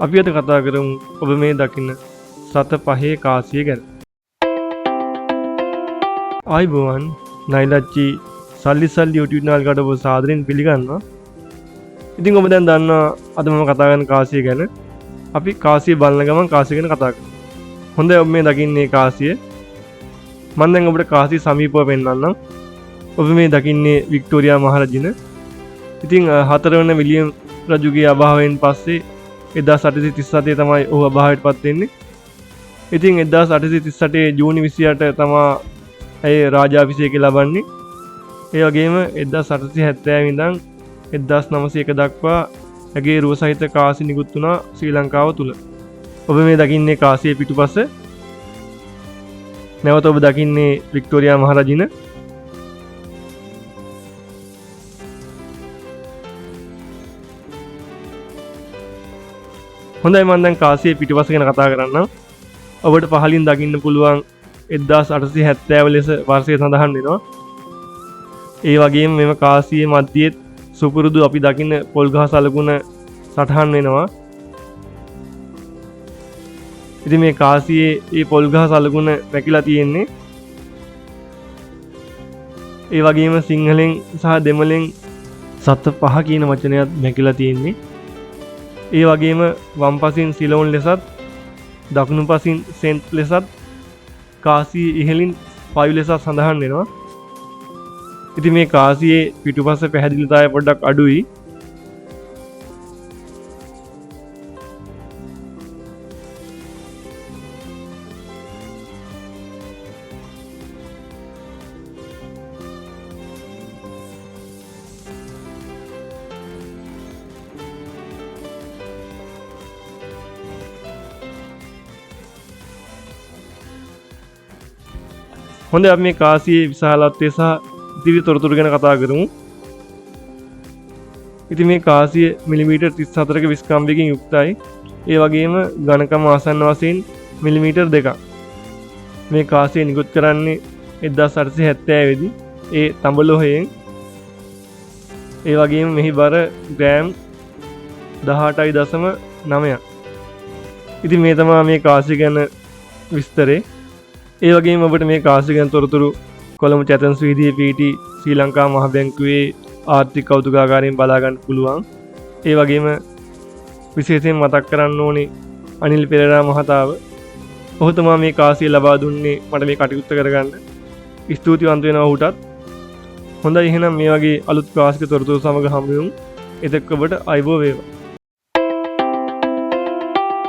අපි අද කතා කරමු ඔබ මේ දකින සත පහේ කාසිය ගැන. ආයුබෝවන්, නයිලච්චි සල්ලි සල්ලි YouTube නාලිකාවට ඔබ සාදරයෙන් පිළිගන්නවා. ඉතින් ඔබ දැන් දන්නවා අද මම කතා කරන කාසිය ගැන. අපි කාසිය බලන ගමන් කාසිය ගැන කතා කරමු. හොඳයි, ඔබ මේ දකින්නේ කාසිය. මම දැන් ඔබට කාසිය සමීපව පෙන්වන්නම්. ඔබ මේ දකින්නේ වික්ටෝරියා මහරජින. ඉතින් හතරවන විලියම් රජුගේ අභාවයෙන් පස්සේ 1837 තමයි ඔහු අභාවයට පත් වෙන්නේ. ඉතින් 1838 ජූනි 28 තමා ඇය රාජාභිෂේකය ලබන්නේ. ඒ වගේම 1870 ඉඳන් 1901 දක්වා ඇගේ රුව සහිත කාසි නිකුත් වුණා ශ්‍රී ලංකාව තුල. ඔබ මේ දකින්නේ කාසියේ පිටුපස. නැවත ඔබ දකින්නේ වික්ටෝරියා මහරජින. හොඳයි, මම දැන් කාසියේ පිටුපස ගැන කතා කරන්නම්. ඔබට පහලින් දකින්න පුළුවන් 1870 ලෙස වර්ෂය සඳහන් වෙනවා. ඒ වගේම මෙම කාසියේ මැදයේත් සුපුරුදු අපි දකින්න පොල් ගහ සලකුණ සටහන් වෙනවා. ඉතින් මේ කාසියේ මේ පොල් ගහ සලකුණ මැකිලා තියෙන්නේ. ඒ වගේම සිංහලෙන් සහ දෙමළෙන් සත පහ කියන වචනයත් මැකිලා තියෙන්නේ. ඒ වගේම වම් පසින් සිලෝන් ලෙසත් දකුණු පසින් සෙන්ට් ලෙසත් කාසියේ ඉහළින් 5 ලෙසත් සඳහන් වෙනවා. ඉතින් මේ කාසියේ පිටුපස පැහැදිලිතාවය පොඩ්ඩක් අඩුයි. හොඳයි, අපි මේ කාසියේ විශාලත්වය සහ ඉතිරි තොරතුරු ගැන කතා කරමු. ඉතින් මේ කාසිය මිලිමීටර් 34ක විස්කම්භයකින් යුක්තයි. ඒ වගේම ඝනකම ආසන්න වශයෙන් මිලිමීටර් 2ක්. මේ කාසිය නිකුත් කරන්නේ 1870 දී ඒ තඹලෝහයෙන්. ඒ වගේම මෙහි බර ග්‍රෑම් 18.9ක්. ඉතින් මේ තමා මේ කාසිය ගැන විස්තරේ. ඒ වගේම ඔබට මේ කාසිය ගැන තොරතුරු කොළඹ චැතන්ස් වීදියේ පිහිටි ශ්‍රී ලංකා මහ බැංකුවේ ආර්ථික කෞතුකාගාරයෙන් බලා ගන්න පුළුවන්. ඒ වගේම විශේෂයෙන් මතක් කරන්න ඕනේ අනිල් පෙරේරා මහතාව. ඔහු තමා මේ කාසිය ලබා දුන්නේ මට මේ කටයුත්ත කරගන්න. ස්තුතිවන්ත වෙනවා ඔහුටත්. හොඳයි, එහෙනම් මේ වගේ අලුත් කාසික තොරතුරු සමග හමු වෙමු. එතෙක් ඔබට අයබෝ වේවා.